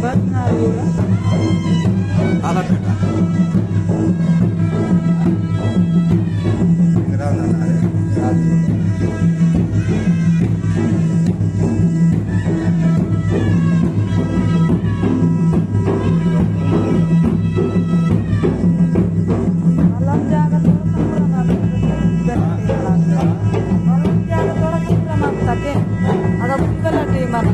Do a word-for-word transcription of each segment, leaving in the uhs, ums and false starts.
बरनाल। आलापेटा। मलम जागा तोड़का पूरा माता। मलम जागा तोड़का पूरा माता के। अगा बुद्धला टीम आना।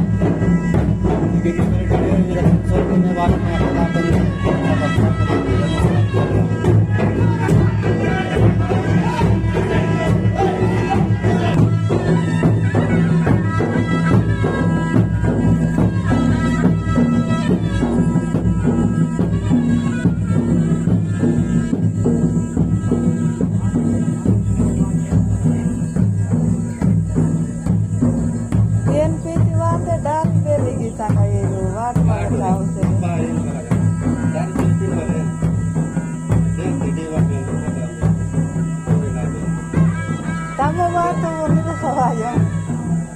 एन पीसी वाते डाल बेली गीता का ये रो वाट वाट वाट लाओ से। बाई मरा। डाल बेली मरे। देख दीदी वाते। तब बात तो वो नहीं तो सवाल है।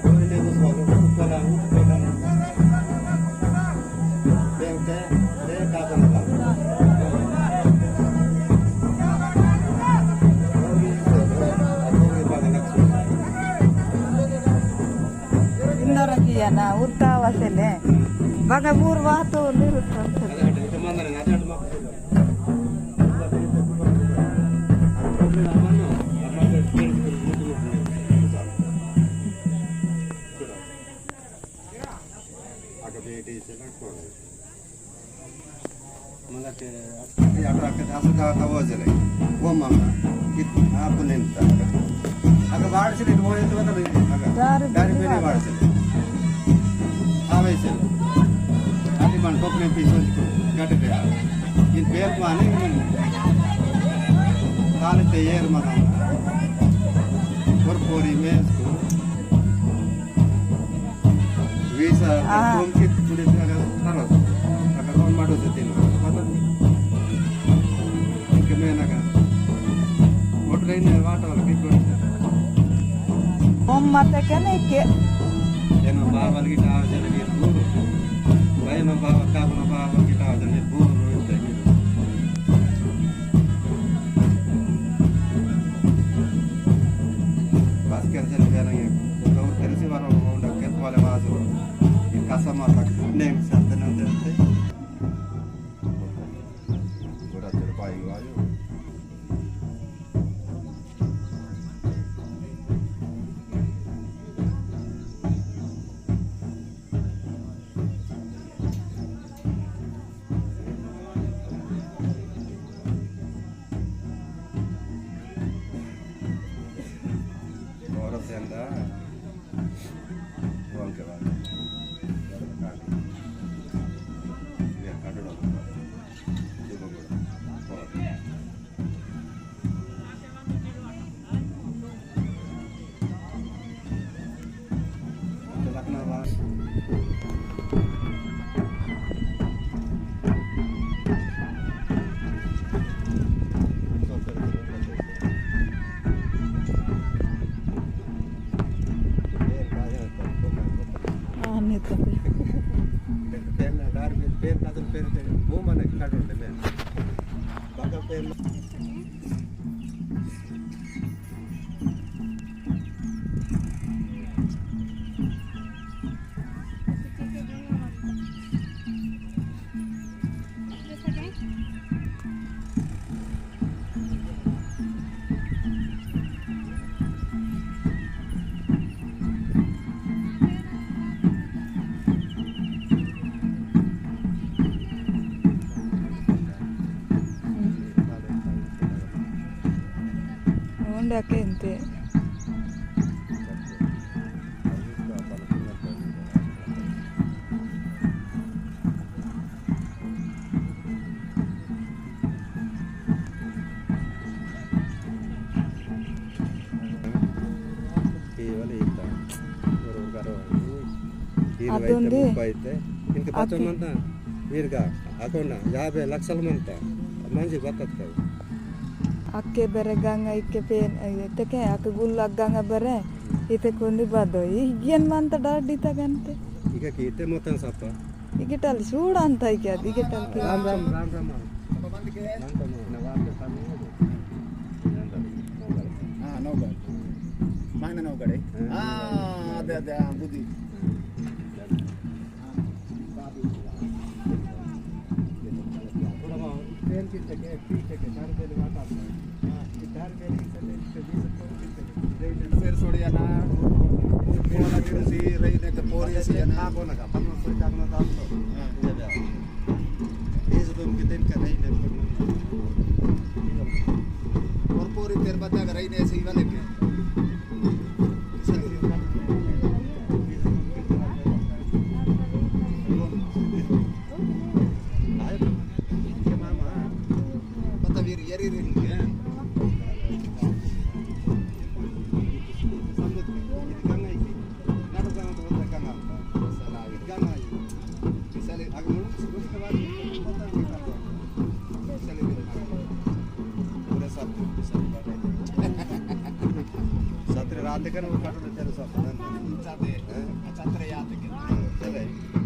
कोई नहीं तो सवाल है। कोई नहीं तो सवाल है। इंदर किया ना, उत्ता वसेले। बगा मूर वातो निरुत्ता वसेले। आगे बेटी से लड़को है। मला के, अटो आके दास का तवो जले। वो मामा, कित, आप नेम ता। आगे बाढ़ से वो ये तो बता नहीं, आगे। दारी दारी बेनी बाढ़। बाढ़ से। आवे से। आदि मन टोपने पीछे को, गट गया। इन बेल माने, काले ते येर मना। और पोरी में इसको। वीसा, आ। तुम कित पुलिस का तरस, अगर कौन माडो से तीन, पता नहीं। इनके में ना का। वोट रही ने वाट वाला कित कोई। हम माते के नहीं के। ये ना बाबा की टावर चले गई दूर। भाई ना बाबा का ना बाबा की टावर चले गई दूर, रोहित चले गई। भास्कर से लगे ना ये, तो और तेरे से बार होंडा के वाले वाजो। ये कसम आता, नहीं, साथ ना देते। वो मने काटोंडे में। बागा पे उंडा केंते। केवल इत्ता। बरोबर करो। ईर अदुंदी। वैते मुप्पा इत्ते। इनके पाचो अति। मंता। वीरगा। अकोना। याबे लक्षल मंता। मंजी बतत करो। अक्के बेरे गंगा इक्के पेन, ए, तेके अक्के गुल्ला गंगा बेरे। इते कोनी बादो। इगियन मंता डाडी तगंते। इके कीते मोतन सप्पा। इगिटल सूड अंता इके, इगिटल की। राम राम, राम राम। राम राम। ना वापस आने दो। हाँ, नौगढ़। मायने नौगढ़ है? हाँ, हाँ, नौगढ़। अदे, अदे, हाँ, बुद्धि। हाँ। थोड़ा वहाँ ट्रेन की जगह, फ्री जगह, चार रुपये में आता है। हाँ। चार रुपये में इसे ले, इसे बीस रुपये में इसे ले। फिर सोड़िया ना, मेरा लगे सी, रही ने तो पोरी सी है ना। हाँ, बोला का, पन्ना सोई का अपना दाम तो। हाँ। ये जा। ये जो तुम कितने का रही ने, और पोरी तेरे बता कर रही ने, सी वाले के। सत्र रात के वो काटो तेरे साथ। सत्र याद के। चले।